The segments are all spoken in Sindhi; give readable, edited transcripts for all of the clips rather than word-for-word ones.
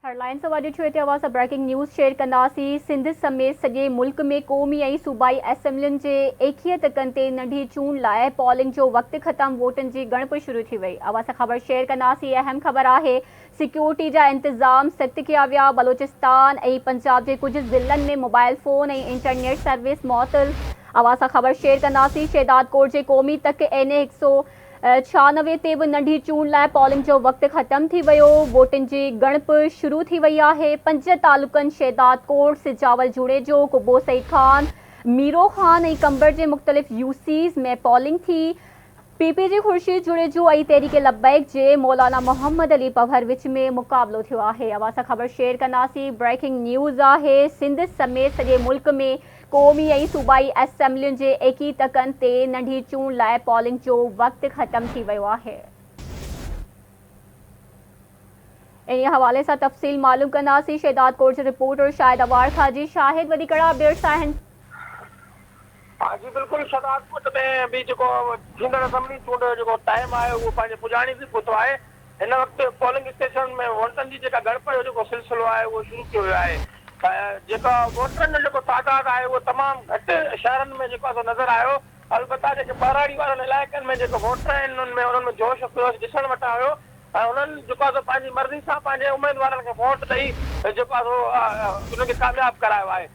هيڊلائنز اوهان ڏٺيون هتي اوهان سان بريڪنگ نيوز شيئر ڪنداسين سنڌ سميت سڄي ملڪ ۾ قومي ۽ صوبائي اسيمبلين جي ايڪيهه تڪن تي ننڍي چونڊ لاء پولنگ جو وقت ختم ووٽن جي ڳڻپ شروع ٿي وئي اوهان سان خبر شيئر ڪنداسين اهم خبر آهي سيڪيورٽي جا انتظام سخت ڪيا ويا بلوچستان ۽ پنجاب جي ڪجهه ضلعن ۾ موبائل فون ۽ انٽرنيٽ سروس معطل اوهان سان خبر شيئر ڪنداسين شهدادڪوٽ جي قومي تڪ اين اي 196 تي به ننڍي چونڊ لاء پولنگ جو وقت ختم ٿي ويو، ووٽن جي ڳڻپ شروع ٿي وئي آهي، پنج تعلقن شهدادڪوٽ، سجاول جوڻيجو، قبو سعيد خان، ميرو خان ۽ قمبر جي مختلف يو سيز ۾ پولنگ ٿي، پي پي جي خورشيد جوڻيجو ۽ تحريڪ لبيڪ جي مولانا محمد علي پنهور وچ ۾ مقابلو ٿيو آهي، اوهان سان خبر شيئر ڪنداسين، بريڪنگ نيوز آهي، سنڌ سميت سڄي ملڪ ۾ قومي ۽ صوبائي اسيمبلين جي ايڪي تڪن تي ننڍي چونڊ لاء پولنگ جو وقت ختم ٿي ويو آهي. انهي حوالي سان تفصيل معلوم ڪنداسين شهدادڪوٽ جي رپورٽر شاهد اعواڻ کان جي شاهد وڌيڪ ڪهڙا اپڊيٽس آهن. ها جي بلڪل شهدادڪوٽ ۾ به جيڪو ٿيندڙ اسيمبلي چونڊ جو جيڪو ٽائيم آهي اهو پنهنجي پڄاڻي تي پهتو آهي هن وقت پولنگ اسٽيشن ۾ ووٽن جي جيڪا ڳڻپ جو جيڪو سلسلو آهي اهو شروع ڪيو ويو آهي جيڪا ووٽرن جو جيڪو تعداد آهي اهو تمام گهٽ شهرن ۾ جيڪو آهي سو نظر آيو البته جيڪي ٻهراڙي وارن علائقن ۾ جيڪو ووٽر آهن انهن ۾ انهن ۾ جوش و خروش ڏسڻ وٽان آيو ۽ انهن جيڪو آهي سو پنهنجي مرضي سان پنهنجي اميدوارن کي ووٽ ڏئي جيڪو آهي سو انهن کي ڪامياب ڪرايو آهي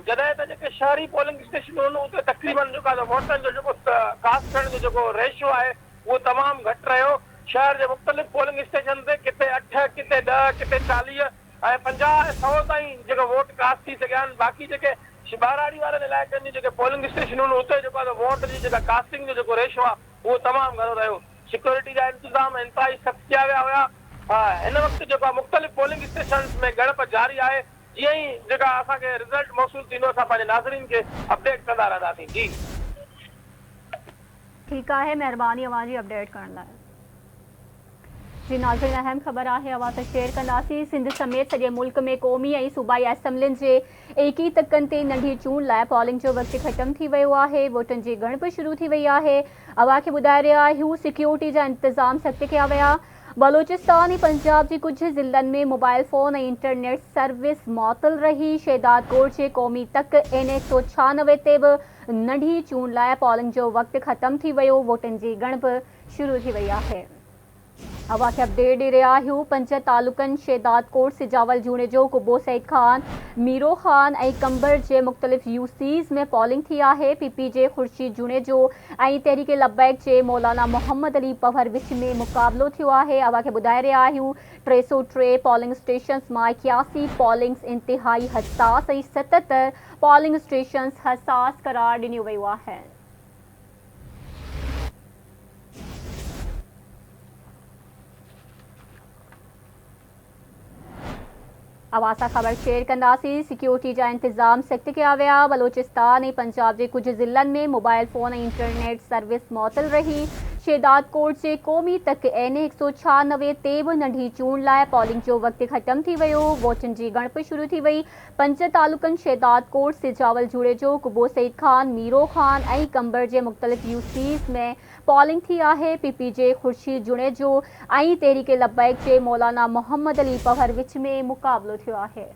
جڏهن ته جيڪي شهري پولنگ اسٽيشنون آهن اتي تقريبن جيڪو آهي سو ووٽن جو جيڪو ڪاسٽ ٿيڻ جو جيڪو ريشو آهي اهو تمام گهٽ رهيو. شهر جي مختلف پولنگ اسٽيشن تي ڪٿي اٺ، ڪٿي ڏهه، ڪٿي 40 ۽ 50 ۽ سئو تائين جيڪو ووٽ ڪاسٽ ٿي سگهيا آهن. باقي جيڪي ٻهراڙي وارن علائقن جون جيڪي پولنگ اسٽيشنون آهن اتي جيڪو آهي سو ووٽ جي جيڪا ڪاسٽنگ جو جيڪو ريشو آهي اهو تمام گهڻو رهيو. سيڪيورٽي جا انتظام انتهائي سخت ڪيا ويا هيا. هن وقت جيڪو آهي مختلف پولنگ اسٽيشنز ۾ ڳڻپ جاري آهي. جيئن ئي جيڪا اسان کي رزلٽ موصول ٿيندو اسان پنهنجي ناظرين کي اپڊيٽ ڪندا رهنداسين. جي. ٺيڪ آهي مهرباني اوهان جي اپڊيٽ ڪرڻ لاء. جي ناظرين اهم خبر آهي اوهان سان شيئر ڪنداسين سنڌ سميت سڄي ملڪ ۾ قومي ۽ صوبائي اسيمبلين جي ايڪي تڪن تي ننڍي چونڊ لاء پولنگ جو وقت ختم ٿي ويو آهي ووٽن جي ڳڻپ شروع ٿي وئي آهي اوهان کي ٻڌائي رهيا آهيون سيڪيورٽي جا انتظام سخت ڪيا ويا بلوچستان ۽ پنجاب جي ڪجهه ضلعن ۾ موبائل فون ۽ انٽرنيٽ سروس معطل رهي، شهدادڪوٽ جي قومي تڪ اين اي 196 تي به ننڍي چونڊ لاء پولنگ جو وقت ختم ٿي ويو، ووٽن جي ڳڻپ شروع ٿي وئي آهي. اوهان کي اپڊيٽ ڏئي رهيا آهيون پنج تعلقن شهدادڪوٽ، سجاول جوڻيجو، قبو سعيد خان، ميرو خان ۽ قمبر جي مختلف يو سيز ۾ پولنگ ٿي آهي، پي پي جي خورشيد جوڻيجو ۽ تحريڪ لبيڪ جي مولانا محمد علي پنهور وچ ۾ مقابلو ٿيو آهي، اوهان کي ٻڌائي رهيا آهيون 303 پولنگ اسٽيشنز مان 81 پولنگز انتهائي حساس ۽ 77 پولنگ اسٽيشنز حساس قرار ڏنيون ويون آهن. اوهان سان خبر شيئر ڪنداسين، سيڪيورٽي جا انتظام سخت ڪيا ويا، بلوچستان ۽ پنجاب جي ڪجهه ضلعن ۾ موبائل فون ۽ انٽرنيٽ سروس معطل رهي، شهدادڪوٽ جي قومي تڪ اين اي 196 تي به ننڍي چونڊ لاء پولنگ جو وقت ختم ٿي ويو، ووٽن جي ڳڻپ شروع ٿي وئي، پنج تعلقن شهدادڪوٽ، سجاول جوڻيجو، قبو سعيد خان، ميرو خان ۽ قمبر جي مختلف يو سيز ۾ پولنگ ٿي آهي، پي پي جي خورشيد جوڻيجو ۽ تحريڪ لبيڪ جي مولانا محمد علي پنهور وچ ۾ مقابلو ٿيو آهي.